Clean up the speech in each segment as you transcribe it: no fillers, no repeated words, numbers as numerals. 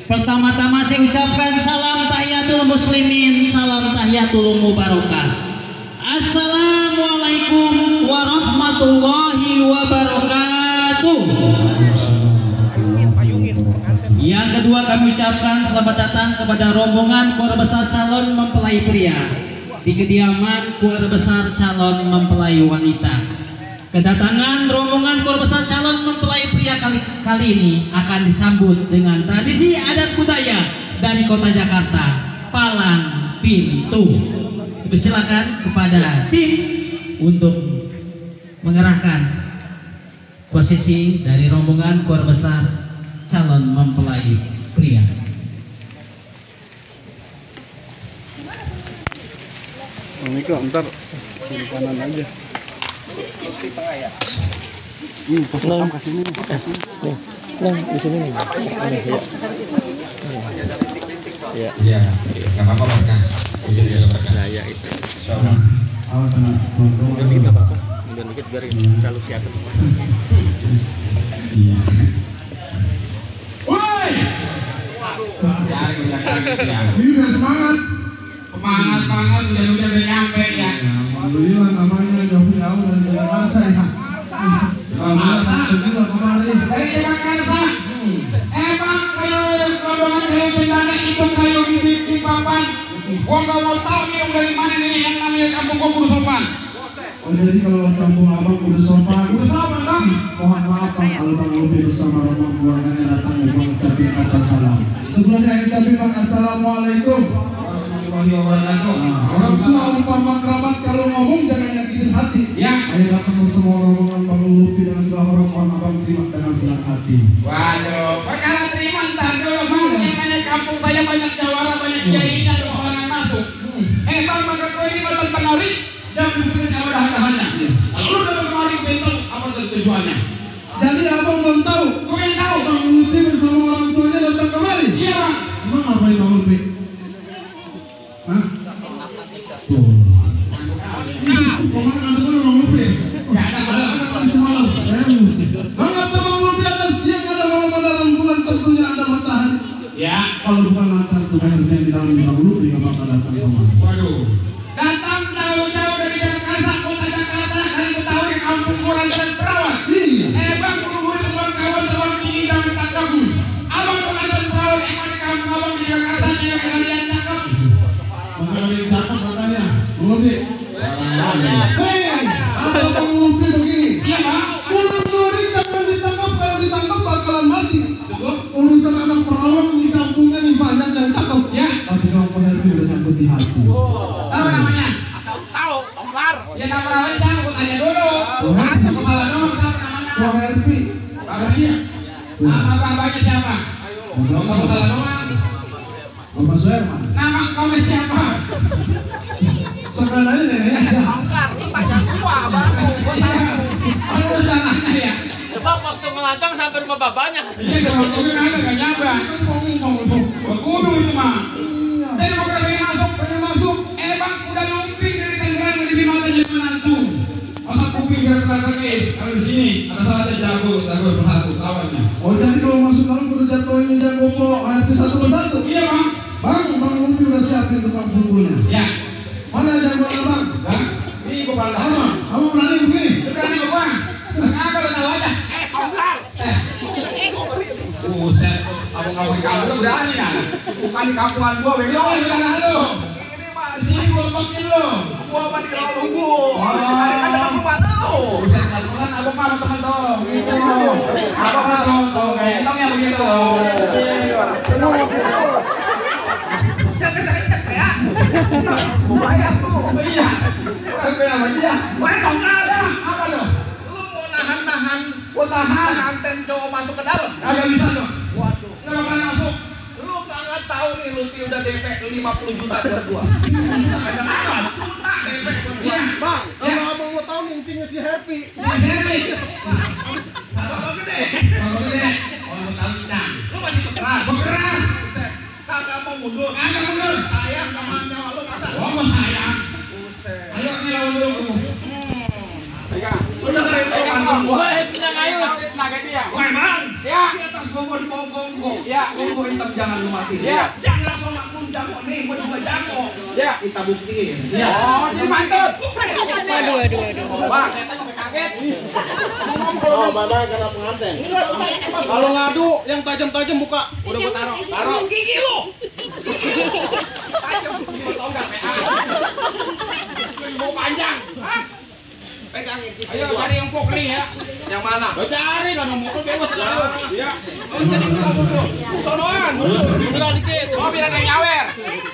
Pertama-tama saya ucapkan salam tahiyatul muslimin, salam tahiyatul mubarakah. Assalamualaikum warahmatullahi wabarakatuh. Yang kedua kami ucapkan selamat datang kepada rombongan keluarga besar calon mempelai pria di kediaman keluarga besar calon mempelai wanita. Kedatangan rombongan keluarga besar calon mempelai pria kali ini akan disambut dengan tradisi adat budaya dari kota Jakarta, palang pintu. Persilakan kepada tim untuk mengerahkan posisi dari rombongan keluarga besar calon mempelai pria. Miko, ntar di kanan aja. Di tengah ya. Pos rekam ke sini nih. Nah, di sini nih. Iya. Iya, enggak apa-apa mereka. Nah, ya itu. Insyaallah. Mundur dikit enggak apa-apa. Mundur dikit biar selalu siap. Iya. Woi. Ya. Ini semangat. Semangat banget udah nyampe ya. Alhamdulillah namanya jauh-jauh dari Jakarta ya. Alhamdulillah kemarin. Dari Jakarta. Emang kayak rombongan kayak bendana itu kayak di papan. Gua nggak mau tahu nih dari mana nih yang namanya kampung gua Kudu Sopan. Oh jadi kalau kampung abang Kudu Sopan. Kudu Sopan dong. Mohon maaf Bang kalau Bang Lupi bersama rombongan keluarganya datang mengucapkan kata salam. Sebelumnya kita bilang assalamualaikum. Orang tua umpama kerabat kalau ngomong jangan nyakitin hati. Ya. Ayo datang bersama rombongan Bang Lupi dengan segala hormat mohon abang terima dengan senang hati. Waduh, kalau terima ntar dulu bang. Namanya kampung saya banyak jawara, banyak kiainya, ada orang masuk. Bang, maka kau ini mantan penari dan bukan jawara-jawarannya. Lalu dalam kemarin besok apa tujuannya? Jadi abang belum tahu. Kau yang tahu. Bang Lupi bersama orang tuanya datang kemari. Iya bang. Emang ngapain Bang Lupi? Hah? Tuh. Kemarin ada mana Bang Lupi? Ya ada Ada semalam. Bang kata Bang Lupi ada siang ada malam ada rembulan tentunya ada matahari. Ya. Kalau bukan matahari tuh yang di dalam Bang Lupi nggak bakal datang kemari. Waduh. Datang jauh-jauh dari Jakarta, kota Jakarta, dari Betawi, kampung kurang dan perawat. Iya. Bang, guru-guru terbang kawan terbang tinggi dan tangkamu. Abang bukan dan perawat, emang di kampung abang di Jakarta juga kalian tangkap. Mengenai cakep katanya, Bang Lupi. Hei, ada Bang Lupi begini. Iya bang. Murid-murid jangan ditangkap, kalau ditangkap bakalan mati. Urusan anak perawan di kampungnya nih banyak dan cakep. Ya. Tapi kalau Pak Herbi udah nyangkut di hati. Tahu namanya? Asal tahu, Omar. Ya nama perawat jangan aku tanya dulu. Aku kepala doang tahu namanya. Pak Herbi. Babanya. Nama babanya siapa? Kamu salah doang. Bapak Suherman. Nama kamu siapa? Sebenarnya neneknya siapa? Omar, panjang gua, Bang. Aduh jangannya ya. Sebab waktu ngelacang sampai rumah babanya. Iya kalau mungkin ada nggak nyampe. Ngomong. Guru itu mah. Jadi bukan pengen masuk. Bang udah lumping dari Tangerang di mata jadi menantu. Masa kuping biar terkekis. Kalau di sini ada salah jago bersatu kawannya. Oh jadi kalau masuk dalam kudu jatuhin jago po ARP satu persatu. Iya bang. Bang Lupi udah siapin tukang bukunya. Ya. Mana jago abang? Bang. Ini kepala Apa? Kamu berani begini? berani kok bang. Kenapa lo tahu aja? Omar. Buset. Abang kamu tuh berani kan? Bukan di kampungan gua, bego di tanah lu. Ini mah sini gua lepasin lu. Gua mah di lalu gua. Oh. Ada rumah tahu. Buset, kan abang mah teman dong. Gitu. Abang mah dong, entong ya begitu. Bayar tuh. Iya. Apa namanya dia? Bayar Omar. Apa lo? Lu mau nahan-nahan Gua tahan. anten cowok masuk ke dalam. Agak bisa lo. Waduh. Nggak bakalan masuk. Lu nggak tahu nih Lupi udah DP 50 juta buat gua. Ada apa? DP buat gua. Iya. Bang, kalau abang mau tahu mungkinnya si Happy. Ini. Apa gede? Kalau gede. Oh, lu tahu tidak? Lu masih keras. Bekeran. Buset. Kagak mau mundur. Agak mundur. Sayang sama nyawa lu kata. Oh, mau sayang. Buset. Ayo nih lawan dulu. Udah keren tuh kantor gua. Pindah kayu. Tenaga dia. Wah, Bang. Ya, di atas gua di bawah unggul. Ya, unggul hitam jangan lu mati. Ya. Jangan sama pun jago nih, gua juga jago. Ya. Kita buktiin. Ya. Oh, jadi mantap. Aduh. Bang, kita sampai kaget. Ngomong kalau badai kena pengantin. Kalau ngadu yang tajam-tajam buka. Udah gua taruh. Taruh gigi lu. Tajam. Lu tahu enggak PA? Mau panjang. Hah? Pegangin kita. Ayo cari yang pok nih ya. Yang mana? Lo cari lah nomor bebas lah. Iya. Oh, jadi kita mundur. Sonoan. Mundur dikit. Oh, biar ada nyawer.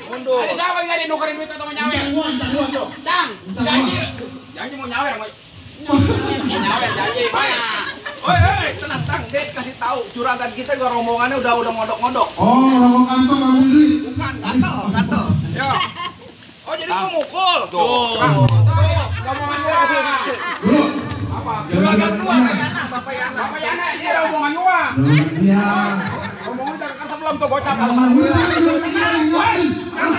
Mundur. Ada siapa yang jadi nukerin duit atau nyawer? Dang. Janji mau nyawer, mau nyawer janji. Mana? Woi, tenang, Tang. Dek kasih tahu juragan kita juga rombongannya udah ngodok-ngodok. Oh, rombongan kantor kamu ini. Bukan, gatel. Ya. Oh, jadi gua mukul. Tuh. Kamu masuk. Dulu. Apa? Juragan gua, Bapak Yana. Apa Yana? Ini rombongan gua. Iya. Rombongan Jakarta belum tuh bocah. Woi,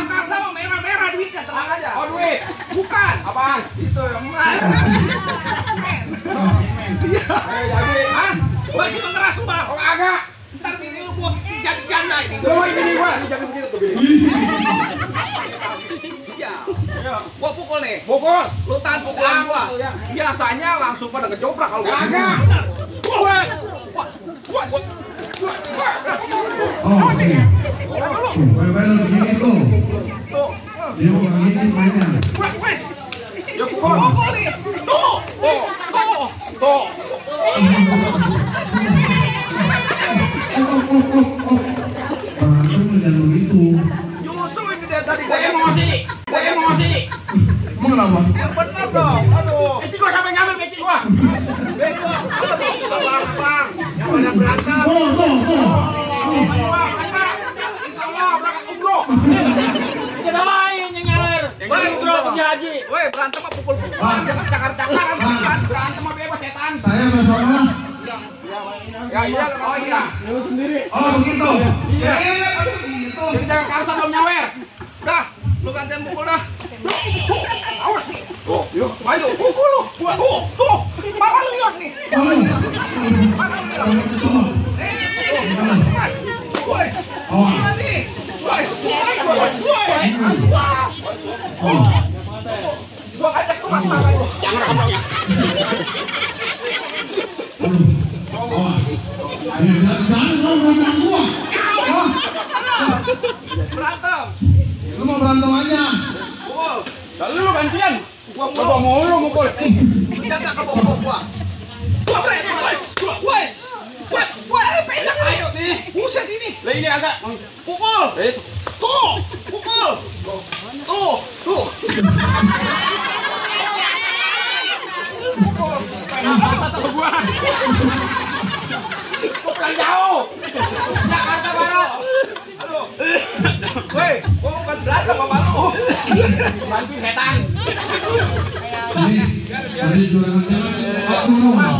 kasa sama merah-merah duitnya, tenang aja. Oh, duit. Bukan. Apaan? Itu yang Iya. Ayo jadi. Hah? Masih mengeras lu, Bang. Oh, agak. Ntar bini lu gua jadi janda ini. Lu mau ini gua, lu jangan begitu tuh bini. Siap. Gua pukul nih. Pukul. Lu tahan pukulan gua. Ya. Biasanya langsung pada ngejoprak kalau gua. Kagak. Woi. Oh, oke. Bye-bye lu begini lu. Tuh. Dia mau begini mainnya. Wes. Ya pukul. Pukul nih. Tuh. Tuh. Berantem lu jangan begitu. Justru ini dia tadi Gua emosi. Emang kenapa? yang bener dong. Aduh. Kecil gua sampai ngambil kecil gua. Bang. Yang banyak berantem. Woi, berantem mah pukul-pukulan, jangan cakar-cakaran, bukan. Berantem mah bebas setan. Saya bersama. Ya iya, Oh iya. Oh, begitu. Iya. Jadi Jakarta belum nyawer. Dah, lu gantian pukul dah. Awas. Tuh, yuk. Ayo, pukul lu. Tuh. Makan lihat nih. Makan lihat. Wes. Awas. Nanti. Wes. Oh. Gua ajak ke Mas makan lu. Jangan rekam ya. Awas. Jangan ngomong gua. Berantem. Lu mau berantem aja. Pukul. Lalu lu gantian. Gua Gua mulu mukul. Jaga ke bawah gua. Wes. Pegang ayo nih. Buset ini. Lah ini agak. Pukul. Tuh. Pukul. Tuh. Kata gua. Pukulan jauh. Jakarta baru. Aduh. Woi, gua bukan berantem sama lu. Bantu setan. Tadi juragan jalan. Aku ngomong.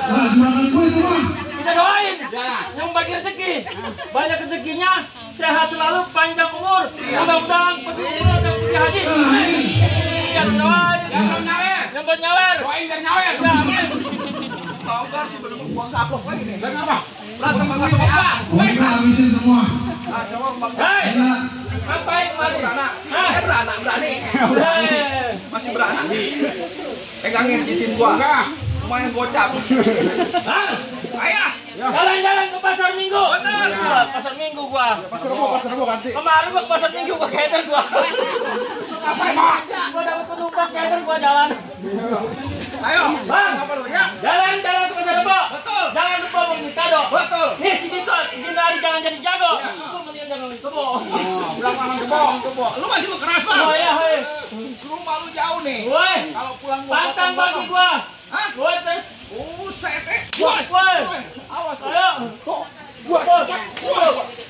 Lah, juragan gue itu mah. Kita doain Ya. yang bagi rezeki, banyak rezekinya, sehat selalu, panjang umur, mudah-mudahan penuh dan pergi haji. Yang doain, Yang belum nyawer. yang buat nyawer. Doain biar nyawer. Ya, amin. Tahu gak sih belum gua ngaplok lagi nih. Dan apa? Berantem sama siapa? Oh, kita habisin semua. Ah, coba Bang. Hei, Kita ngapain kemari? Beranak. Hah? Berani. Hei, Masih berani. Pegangin jitin gua. Enggak. Lumayan gocap. hah? Ayah. Jalan-jalan ke pasar minggu. Bener. Wah, pasar minggu gua. Pasar Rebo ganti. Kemarin gua ke pasar minggu gua keder gua. Ngapain, Mak? Gua dapat penumpang keder gua jalan. Ayo. Bang. Apa lu ya? Jalan-jalan ke pasar Rebo. Betul. Jangan lupa beli kado. Betul. Nih si Dikot, izin lari jangan jadi jago. Gua melihat jangan kebo. Pulang lawan kebo. Lu masih mau keras, Bang? Oh ya, hei. Rumah lu jauh nih. Woi, Kalau pulang gua pantang bagi potong-potong. gua. Hah? Woi, tes. Buset, Woi. Awas. Ayo. Woi.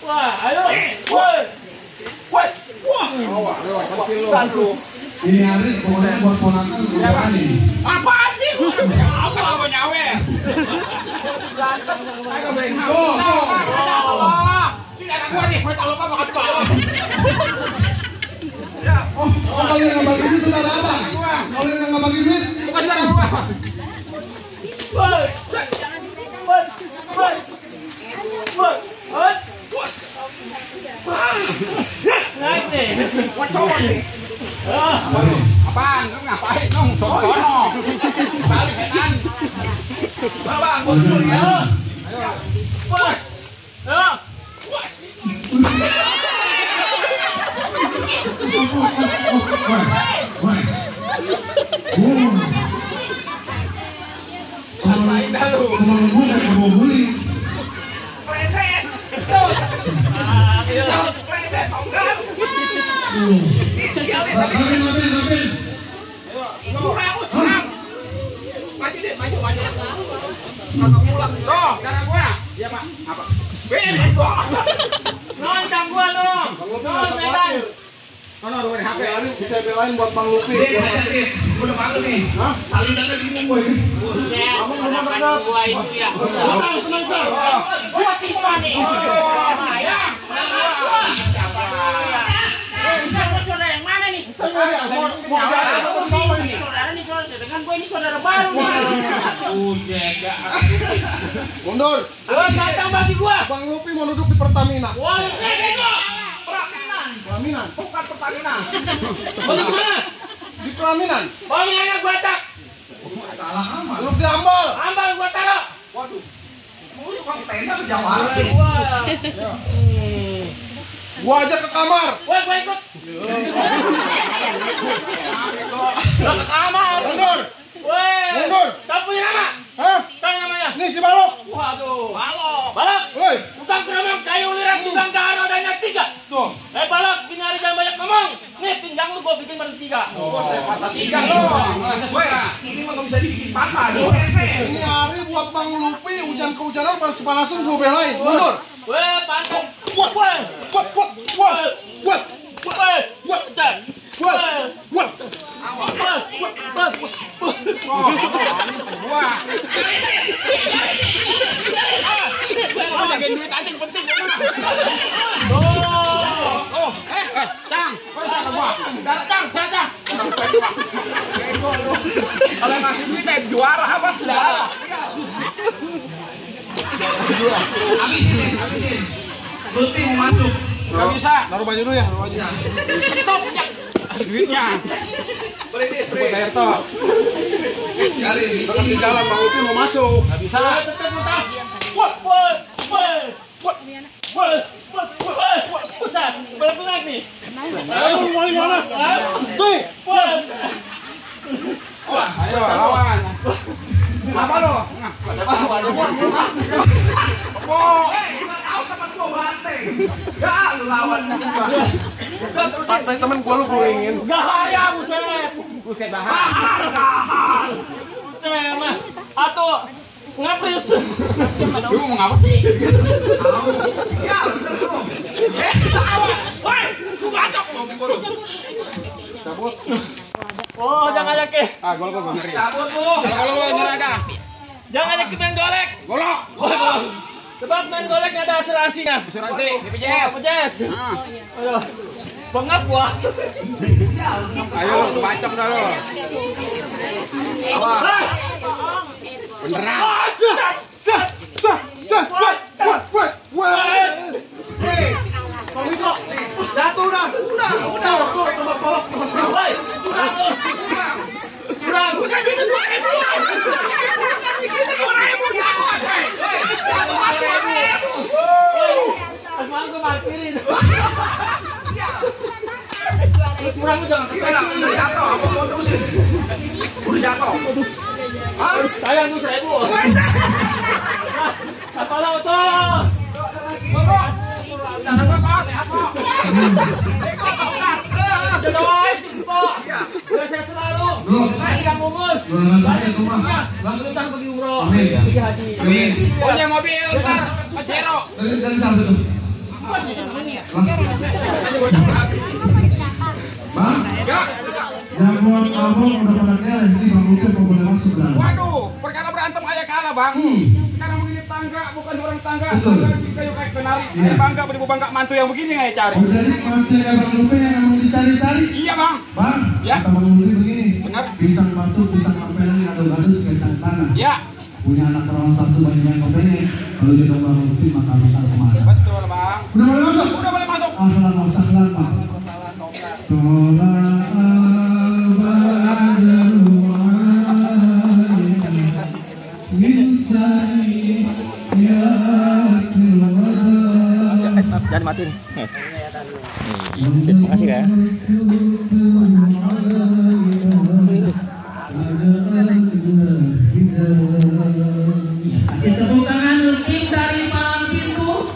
Wah, ayo. Woi. Wah, lewat kecil lu. Bantu. ini hari pokoknya buat ponakan juragan ini. Apaan sih? Apa kalau nyawer? Ayo beri Oh, ini anak gua nih, mau tahu apa bakal tolong. Siap. Oh, kalian nggak bagi duit saudara apa? Kalian nggak bagi duit? Bukan saudara gua. Woi. Woi. Woi. Apaan? Lu ngapain dong? Sono. Balik kan. Bang, mundur ya. Bos. Bos. Ngapain dah lu? Preset. Tuh. Preset enggak? Maju deh, maju. Kakak pulang. Loh, cara gua. Iya, Pak. Apa? Bebek gua. Loncang gua dong. Non Medan. Mana lu di HP? Bisa belain buat Bang Lupi. Udah malu nih. Hah? Salinannya bingung gue. Kamu belum ada Gua itu ya. tenang. Gua tipe nih. Ya. Saudara yang mana nih? Mau ini. Saudara nih saudara dengan gue ini saudara baru nih. Mundur. Gua datang bagi gua. Bang Lupi mau duduk di Pertamina. Wah, ini kok. Pelaminan. Bukan Pertamina. Bagaimana? Di pelaminan. Bang anak gua tak. Kalah amat. Duduk di ambal. Ambal gua taruh. Waduh. Mau tukang tenda ke Jawa sih. Wah. Gua ajak ke kamar. Woi, gua ikut. Lo ke kamar. Mundur. Woi. Mundur. Tahu punya nama? Hah? Tahu namanya? Nih si Balok. Waduh. Balok. Woi. Tukang keramang kayu lirat, tukang kahar adanya 3. Tuh. Balok, binari jangan banyak ngomong. Nih pinggang lu gua bikin bertiga. Patah tiga loh. Woi, ini mah nggak bisa dibikin patah. Di CC. Ini hari buat Bang Lupi hujan kehujanan panas-panasan gua belain. Mundur. Woi, pantas. Buat. Gua jagain duit aja yang penting. Oh, Cang. Gua. Cang. Kalau ngasih duit juara apa? Juara. Habisin. Lupi mau masuk. Gak bisa. Naruh baju dulu ya, Stop. Duitnya. Beri. Bayar toh. Udah kasih jalan Bang Lupi mau masuk. Gak bisa. Berat nih. Ayo mau mana? Tuh. Ayo lawan. Apa lo? Tahu teman gua banteng. Ya, lu lawan gua. Santai temen gua lu ingin. Gahaya buset. Buset bahar. Gahar. Buset mah. Atau ngapris. Lu mau ngapa sih? Tahu. Sial, bener lu. Woi, lu bacok. Cabut. Oh, jangan ajak ke. Gua ngeri. Cabut lu. Kalau lu nyerah dah. Jangan ajak ke main golek. Golok. Sebab main golek ada asuransinya. Asuransi BPJS. BPJS. Aduh. Bengap gua. Ayo lu bacok dah lu. Ah. Beneran. Hei, Tommy kok jatuh dah. Udah. Woi, kurang. Bukan gitu 2.000. Bukan di sini 2.000 dapat. Dapat 2.000. Asal gua parkirin. Sial. Kurang lu jangan. Udah jatuh, apa mau terusin? Udah jatuh. Hah? Sayang tuh 1.000. Apa lo tuh? Jangan apa sehat kok. Jodohin si Po. Udah sehat selalu. Ikan mungus. Bang Lutang pergi umroh. Pergi haji. Punya mobil ntar Pajero. Dari siapa tuh? Bang, yang buat kamu udah pada keren, jadi Bang Lupi mau boleh masuk kan? Waduh, perkara berantem ayah kalah bang. Sekarang begini tangga, bukan orang tangga. Betul. Tangga di kayu kayak penari. Iya. Ayah bangga beribu bangga mantu yang begini ayah cari. Oh jadi mantunya Bang Lupi yang memang dicari-cari? Iya bang. Bang, Ya. kata Bang Lupi begini, Benar. pisang batu, pisang kapelin, ngadu-ngadu sekaitan tanah. Ya, Punya anak perawan satu banyak yang kopenya, kalau jodoh Bang Lupi maka kemana? betul bang. Udah boleh masuk? Udah boleh masuk. Ahlan wa sahlan Pak. Tuh, Jangan matiin. Terima kasih ya. Kasih tepuk tangan untuk tim dari Palang Pintu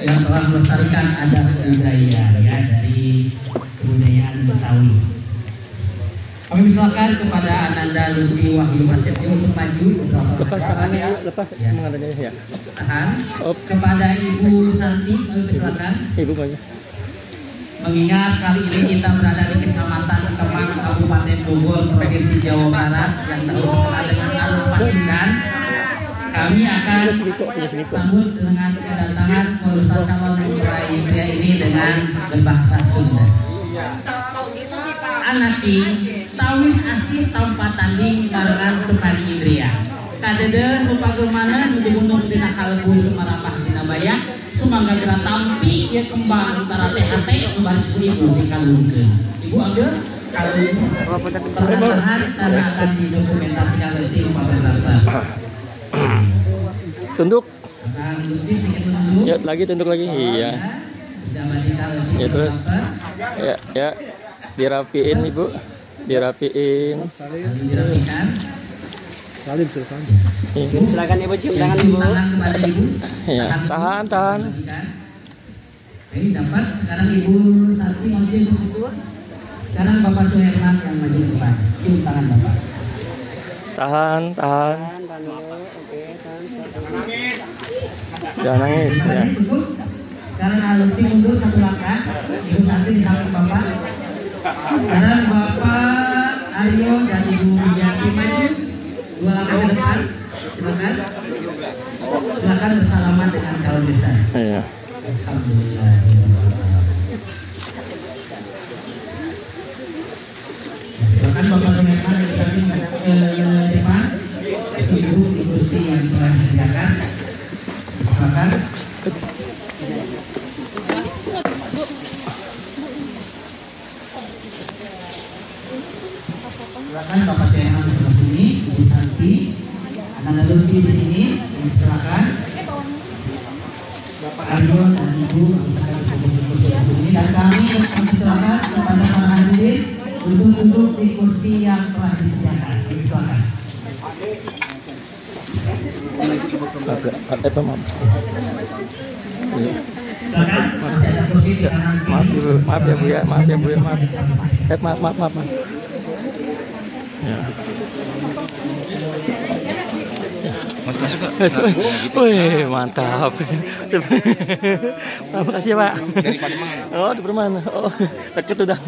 yang telah melestarikan adat budaya ya dari kebudayaan Betawi. Kami silakan kepada Ananda Lutfi Wahyu Prasetyo untuk maju beberapa Lepas tangannya, langkah. lepas Ya. mengadanya ya. Tahan. Kepada Ibu Santi, kami silakan. Ibu banyak. Mengingat kali ini kita berada di Kecamatan Kemang, Kabupaten Bogor, Provinsi Jawa Barat yang terkenal dengan Alun Pasundan, kami akan sambut dengan kedatangan Korbesar calon mempelai pria ini dengan berbahasa Sunda. Anaki tawis asih tanpa tanding barengan Sukari Indria. Kadede rupa gemana nu dibunuh dina kalbu sumarapah dina bayah sumangga gerak tampi ya kembang antara THT baris seribu dikalungkeun. Ibu ambil kalung perlahan karena akan didokumentasikan oleh rupa berdarta. Tunduk. Akan lebih sedikit menunduk. Ya, lagi tunduk lagi. Iya. Ya terus. Ya. Dirapiin Ibu. Dirapiin. Dirapikan. Silakan Ibu cium tangan Ibu. Ya, tahan. Ini dapat sekarang Ibu Santi maju ke depan. Sekarang Bapak Suherman yang maju ke depan. Cium tangan Bapak. Tahan. Oke, tahan. Jangan nangis ya. Sekarang Alutfi mundur satu langkah. Ibu Santi di samping Bapak. Sekarang Bapak Aryo dan Ibu Yati maju 2 langkah ke depan. Silakan bersalaman dengan calon besan. Iya. Alhamdulillah. Silakan Bapak Suherman yang samping ke depan. Ibu di kursi yang telah disediakan. Silakan. Silakan Bapak Suherman di sebelah sini, Ibu Santi, Ananda Lutfi di sini, silakan. Bapak Aryo dan Ibu silakan duduk di sini dan kami silakan kepada para hadirin untuk duduk di kursi yang telah disediakan. Silakan. Maaf. Silakan. Masih ada kursi di kanan kiri. Maaf ya Bu ya. Maaf. Ya. Masuk Kak. Wih, mantap. Terima kasih Pak. Dari Pademangan. Oh, di Pademangan. Oh, deket udah.